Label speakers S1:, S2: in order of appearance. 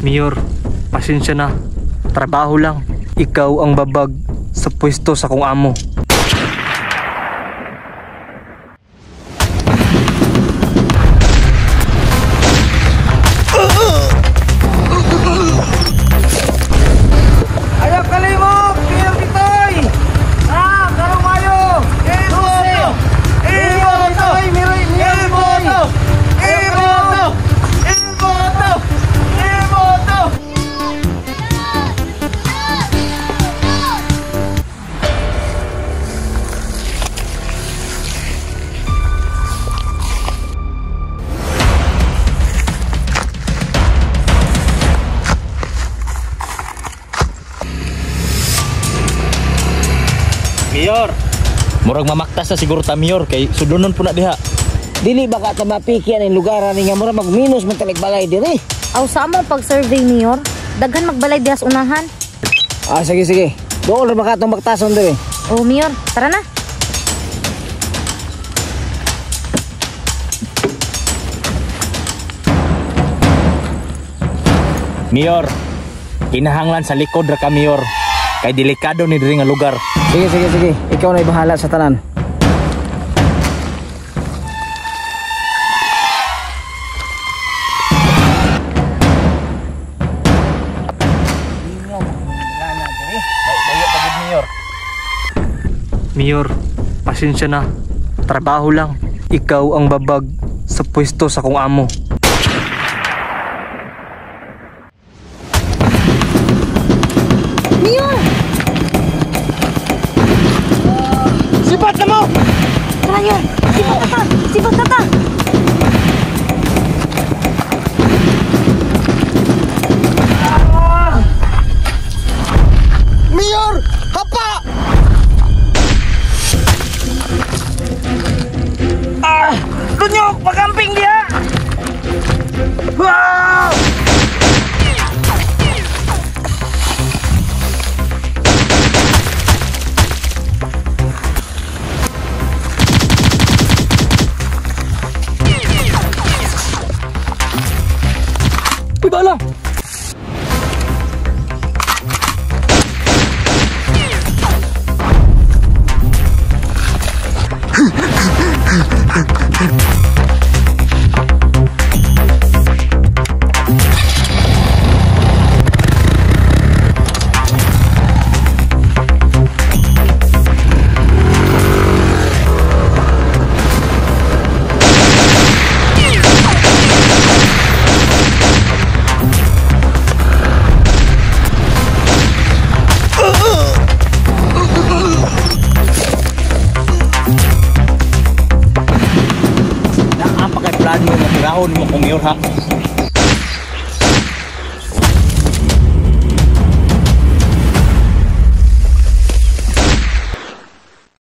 S1: Mayor, pasensya na. Trabaho lang. Ikaw ang babag sa pwesto sa kong amo.
S2: Ayaw kalimok! Mayor Bitoy! Ah, karong mayo! Iboto! Iboto! Mayor Bitoy! Iboto! Iboto! Iboto!
S3: Mayor, murag mamaktas na siguro ta, Mayor, kay sudunon po na diha.
S2: Dili ba ka tamapiki ang lugar ani nga mura magminus man talig balay diri?
S4: Aw sa among pag-survey, Mayor, daghan magbalay diha sa unahan.
S2: Ah, sige sige. Dool ra ba ka atong baktason diri?
S4: O Mayor, tara na.
S3: Mayor, kinahanglan sa likod ra ka, Mayor. Kay delikado ni diri nga lugar.
S2: Sige sige sige. Ikaw na bahala sa tanan.
S3: Layo pa gud, Mayor.
S1: Mayor, pasensya na. Trabaho lang. Ikaw ang babag sa pwesto sa kong amo.
S4: Mayor!
S2: Sipat na mo!
S4: Tara, Mayor! Sipat na ta! Sipat na ta!
S2: Mayor! Hapa! Ah! Tunyok! Pagamping diha! Wow!
S1: Uy, bala!
S3: Naa pa kay plano nga tirahon nimo kong Mayor, ha?